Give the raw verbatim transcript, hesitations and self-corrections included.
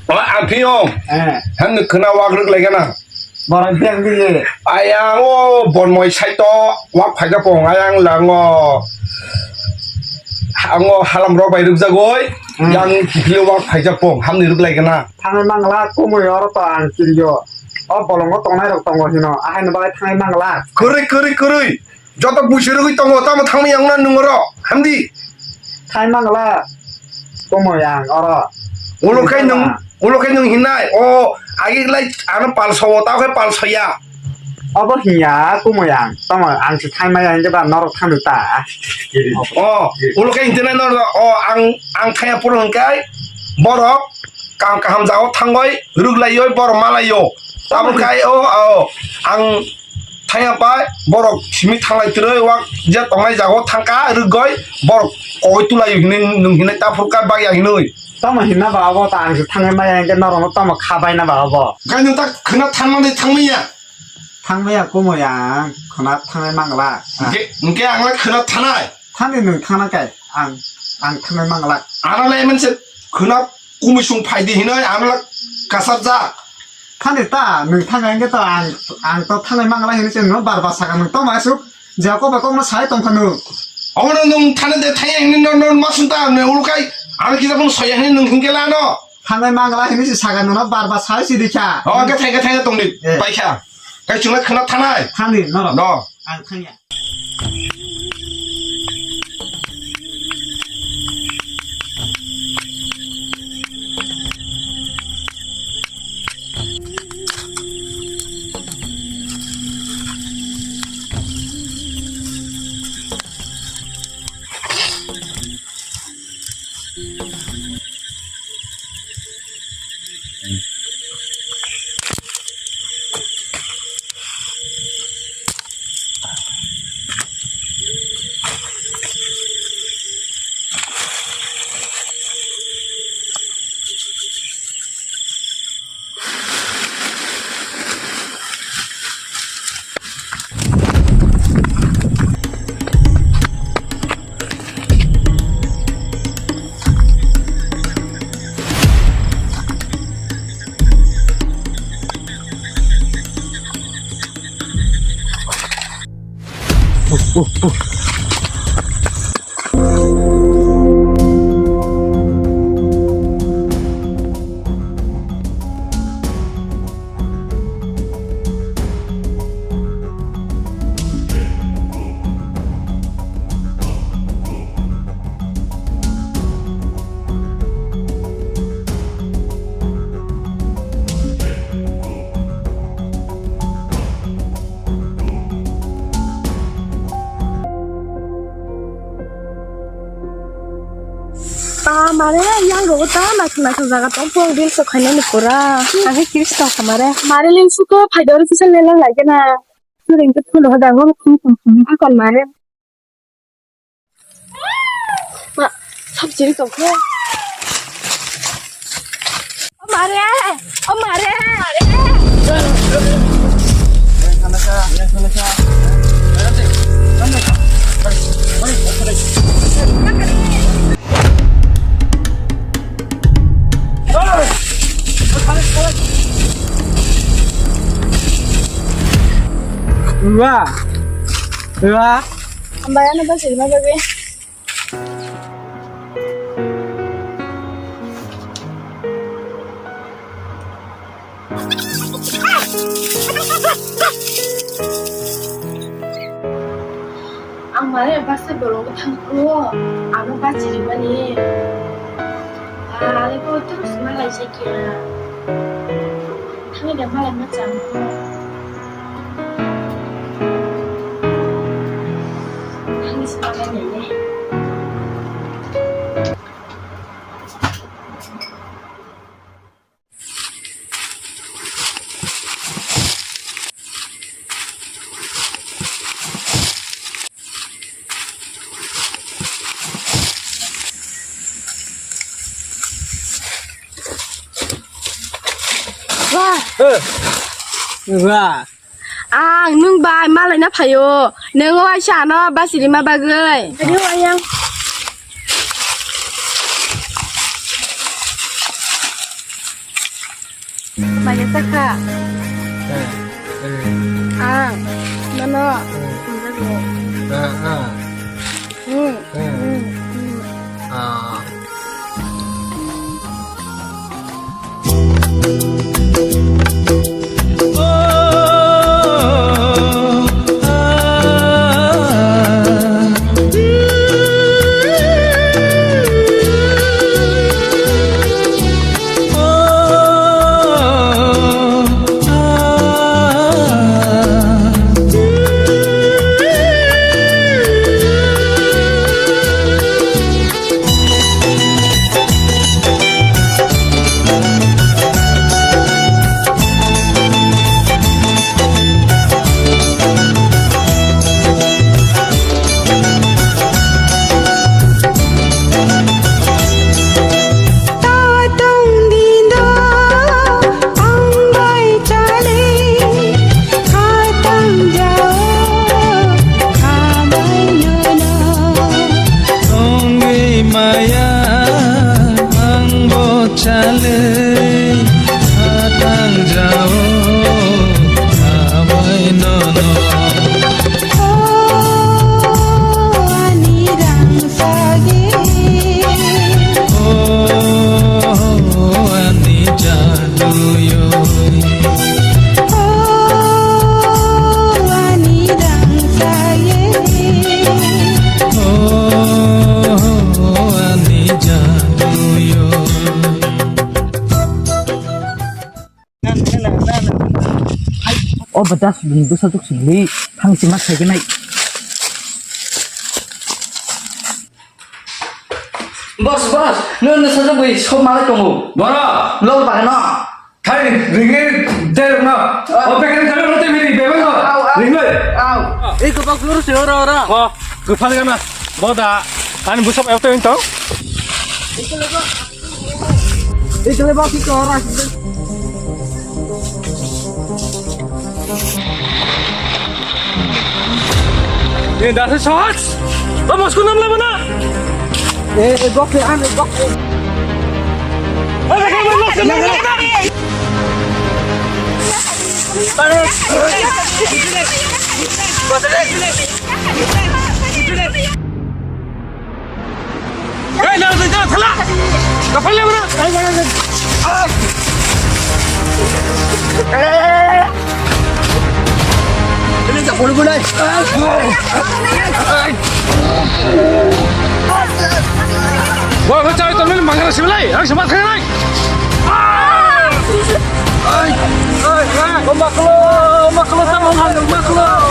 O, ang phiyong. Eh. Hang khna wak rwk lai gana. Borok beng bili. Ayang o bonmoi side o wak phaijak pong, ayang lang o. Ang o halam rok bai rwk jagoi, hmm, yang kiphilwi wak phaijak pong, hamni rwk lai gana. Thangwi mangla kumui oro to ang kirio. O bolongo tongnai rok tongo hino, ahaino bagwi thangwi mangla. Kwrwi, kwrwi, kwrwi. Joto buisi rwgwi tongo, tamo thangmani ang no nwng oro, hamdi. Thai mangla, kumui ang oro. Ulo khe nwng, ulo khe nwng hinai, o, agi lai ano pal sowo, tamo khe pal soya. Obo hinya, kumui ang, tamo ang se thai maya hingke ba norok thangdi ta. O, ulo khe hintinai norok, o, ang, ang thaya puro hingkai, borok, kam kaham jagao thangoi, rwglaioi, borok malaio. Tamo khai, o, o, ang Thangya pai, borok simi thanglai twrwi wak je tongnai jagao thangka rwgoi, borok kogoi tulai hinwi nwng hinwi ta phuru ka bagya hinwi. Tamo hinna ba abo ta ang se thangwi maya hingke norokno tamo kha baina ba abo. Gai nwng ta khwna thangmani thangmaya. Thangmaya kumui ang khwna thangwi mangla. Hingke, hingke ang lai khwna thanai. Thani nwng thangna kai ang, ang thangwi mangla. Ano lai manse khwna Kumisung phaidi hinoi ano kasarjak. Thani ta, nwng thangna hingke to ang, ang to thangwi mangla hinwi se nwng bar bar saka nwng tamo aswk jia kok bai kokno sai tongkha nwng. Obono nwng thani de thangya hinwi no, no ma sung ta, nwng ulo kai ano kisa phano soya hinwi nwng hingke la ano. Thangwi mangla hinwi se saka nwngno bar bar sai si dikha. O, hingke thangya, thangya tongdi, eh, paikha. Kai chwngno khwna thanai. Thani norok. No. Ang thangya. Ta mare yang rogo ta naising naising jaga tong phung reels rok khainani pura. Ang khe kiris tong kha mare. Mare link suko phaidor kisa lela lai gana. Suring ke phulo hoda ngom khum khum khum akon mare. Ma, sab chiri tong kha. O mare, o mare, mare. Wah. Wah. Ambai ano ba sirma babe. Ang mare basa bolong thangkho, ano bachiri mani. Ani ko terus malai se kya. Thangwi da malai ma chang. Thangwi se malai nai le. Wah. Eh. Wah. Ang nwng bai malaina phaio. Nwng waisa ano bachirima bagwi. Ani wayang. Maya sakha. Eh, eh. Ang nono. Eh. Hinjago. Ah, ah. Hmm. Eh. Hmm. Hmm. Ah. Ongwi maya ang bo chalwi khatang jao abai nono. O ani rang sagi. O ani jaduyoi. O ani rang sagi. O ani jaduyoi. O batas dun dosa tuk sili thang si ma sai nai. Boss, boss, nung nung sajak bai sok malai tongo. Boro. Lor bagano. Thai ringwi der no. Ah. O pekeng thang roti mini bebeng no. Au, au. Ringwi. Au. Ei ko bak lur se ora ora. Ko, ko phal gana. Boda. Ani busap ayok tong. Ikele ba ki kora. Ni dasi sohaj. Ba mosku nam laba na. Eh, eh, gok, eh, an, gok, eh. Hei, nang twi tang thala. Kaphal le mana? Ini tak boleh guna. Wah, kau cari temen mangkara sih, lai. Aku sempat kena, lai. Ai, ai, ai. Maklo, maklo, sama maklo.